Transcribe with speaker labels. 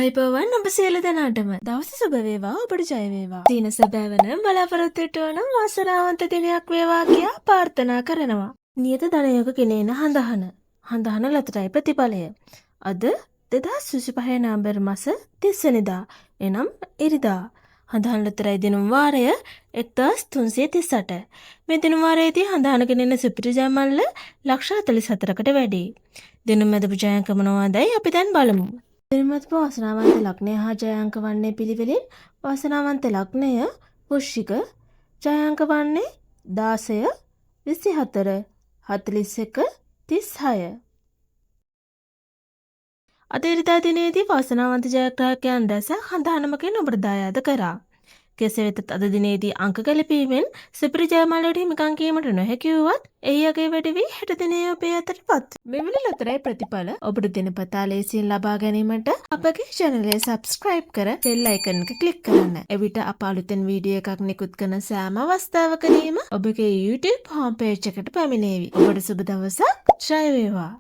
Speaker 1: ආයුබෝවන් ඔබ සියලු දෙනාටම. දවස සුබ වේවා, ඔබට ජය වේවා. සිහින සැබෑවන බලාපොරොත්තු ඉටුවන වාසනාවන්ත දිනයක් වේවා කියා ප්‍රාර්ථනා කරනවා. නියත ධනයෝග ගෙනෙන හඳහන. හඳහන ලොතරැයි ප්‍රතිඵලය. අද 2025 නොවැම්බර් මස 30 වෙනිදා. එනම් ඉරිදා. හඳහන ලොතරැයි දිනුම් වාරය 1338. මේ දිනුම් වාරයේදී හඳහන ගෙනෙන සුපිරි ජයමල්ල ලක්ෂ 44කට වැඩි. දිනුම් ඇදපු ජය අංක මොනවාදයි අපි දැන් බලමු. දිනුම් ඇදපු වාසනාවන්ත ලග්නය හා ජය අංක වන්නේ පිළිවෙලින්: වාසනාවන්ත ලග්නය වෘශ්චික, ජය අංක වන්නේ 16, 24, 41, 36. අද ඉරිදා දිනයේදී වාසනාවන්ත ජයග්‍රාහකයන් රැසක් හඳහන මගින් ඔබට දායාද කරා. කෙසේ වෙතත් අද දිනේදී අංක ගැලපීමෙන් සුපිරි ජයමල්ලට හිමිකම් කීමට නොහැකි වුවත්, එහි අගය වැඩි වී හෙට දිනේ ඔබේ අතට පත්. මෙවැනි ලොතරැයි ප්‍රතිඵල ඔබට දිනපතා ලේසියෙන් ලබා ගැනීමට අපගේ චැනලය සබ්ස්ක්‍රයිබ් කර බෙල් අයිකන් එක ක්ලික් කරන්න. එවිට අප අලුතෙන් වීඩියෝ එකක් නිකුත් කරන සෑම අවස්ථාවකදීම ඔබගේ YouTube home page එකට පැමිණේවි. ඔබට සුබ දවසක්. ජය වේවා.